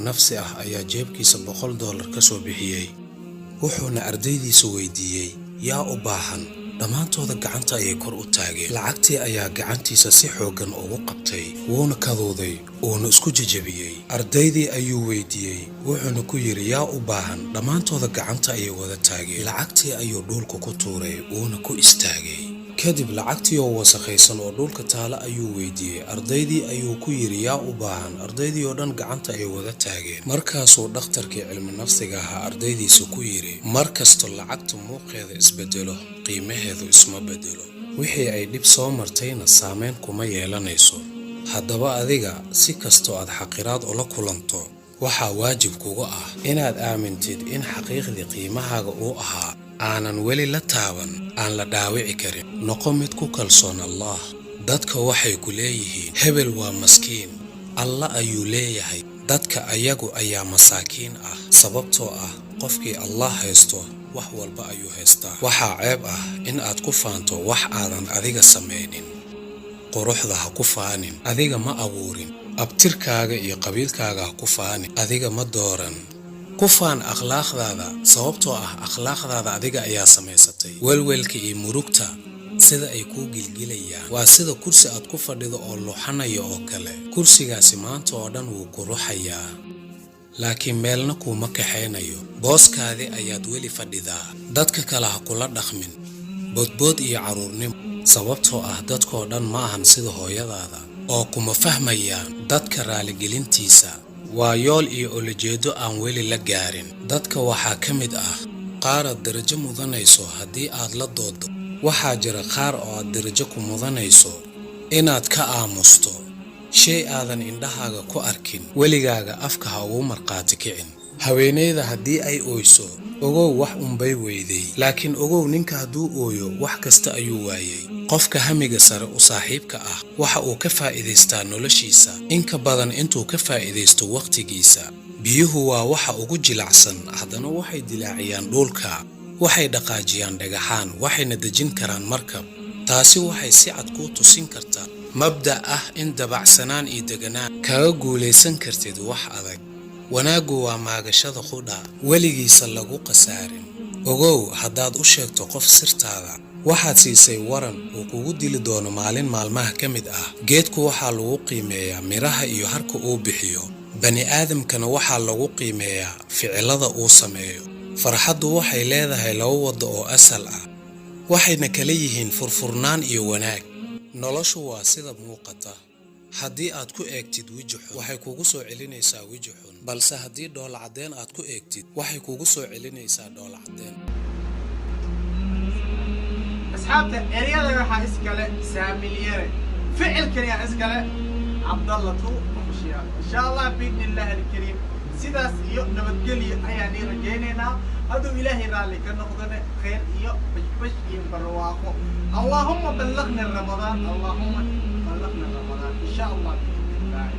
nafsi ah ayaa jeebkiisa $100 ka soo bixiyey, wuxuuna ardaydiisa weydiiyey: "Yaa u baahan?" Dhammaantooda gacanta ayay kor u taageen. Lacagtii ayaa gacantiisa si xooggan ugu qabtay, wuuna kaduuday, uuna isku jejebiyey. Ardaydii ayuu weydiiyey, wuxuuna ku yidhi: "Yaa u baahan?" Dhammaantooda gacanta ayay wada taageen. Lacagtii ayuu dhulka ku tuuray, wuuna ku istaagay. Kadib lacagtii oo wasakhaysan oo dhulka taala ayuu weydiiyey. Ardaydii ayuu ku yidhi: "Yaa u baahan?" Ardaydii oo dhan gacanta ay wada taageen. Markaasuu dhakhtarkii cilmi nafsiga ahaa ardaydiisa ku yidhi: "Mar kasto lacagta muuqeeda isbedelo, qiimaheedu isma bedelo. Wixii ay dhib soo martayna saameyn kuma yeelanayso." Haddaba adiga, si kastoo aad xaqiraad ula kulanto, waxaa waajib kuga ah inaad aamintid in xaqiiqdii qiimahaaga uu ahaa aanan weli la taaban, aan la dhaawici karin. Noqo mid ku kalsoon Allah. Dadka waxay ku leeyihiin: "Hebel waa maskiin." Alla ayuu leeyahay: "Dadka ayagu ayaa masaakiin ah," sababtoo ah qofkii Allah haysto wax walba ayuu haystaa. Waxaa ceeb ah in aad ku faanto wax aadan adiga samaynin. Quruxda ha ku faanin, adiga ma abuurin. Abtirkaaga iyo qabiilkaaga ha ku faanin, adiga ma dooran. Ku faan akhlaaqdaada, sababtoo ah akhlaaqdaada adiga ayaa samaysatay. Welwelka iyo murugta sida ay kuu gilgilayaan waa sida kursi aad ku fadhido oo luxanaya oo kale. Kursigaasi maanta oo dhan wuu ku ruxayaa, laakiin meelna kuuma kaxaynayo. Booskaadi ayaad weli fadhidaa. Dadka kale ha kula dhaqmin boodbood iyo carruurnimo, sababtoo ah dadkoo dhan ma ahan sida hooyadaada oo kuma fahmayaan. Dadka raaligelintiisa waa yool iyo ulajeedo aan weli la gaarin. Dadka waxaa ka mid ah qaaraad darajo mudanayso haddii aad la dooddo. Waxaa jira qaar oo aad darajo ku mudanayso inaad ka aamusto. Shay aadan indhahaaga ku arkin weligaaga afka ha ugu markhaati kicin. Haweeneyda haddii ay ooyso, ogow wax unbay weyday, laakiin ogow, ninka hadduu ooyo wax kasta ayuu waayey. Qofka hamiga sare u saaxiibka ah waxa uu ka faa'iidaystaa noloshiisa in ka badan intuu ka faa'iidaysto wakhtigiisa. Biyuhu waa waxa ugu jilacsan, haddana waxay dilaaciyaan dhulka, waxay dhaqaajiyaan dhagaxaan, waxayna dejin karaan markab. Taasi waxay si cad kuu tusin kartaa mabda' ah in dabacsanaan iyo deganaan kaga guulaysan kartid wax adag. Wanaaggu waa maagashada qudha weligiisa lagu khasaarin. Ogow, haddaad u sheegto qof sirtaada, waxaad siisay waran uu kugu dili doono maalin maalmaha ka mid ah. Geedku waxaa lagu qiimeeyaa midhaha iyo harka uu bixiyo, bani aadamkana waxaa lagu qiimeeyaa ficilada uu sameeyo. Farxaddu waxay leedahay laba waddo oo asal ah, waxayna kala yihiin furfurnaan iyo wanaag. Noloshu waa sida muuqata. Haddii aad ku eegtid weji xun, waxay kugu soo celinaysaa weji xun, balse haddii dhoola caddeen aad ku eegtid, waxay kugu soo celinaysaa dhoola caddeen. Asxaabta, ereyada waxaa iskale Saamilyare, ficilkan yaa iskale Cabdalla Tu Official. Insha Allah, biidni illahi alkariim, sidaas iyo nabadgelyo ayaan ii rajaynaynaa. Hadduu Ilaahay raalli ka noqdone, khayr iyo bashbash iyo barwaaqo. Allahuma ballaqna Ramadaan, allahuma ballaqna Ramadaan, insha Allah, biidni illahi.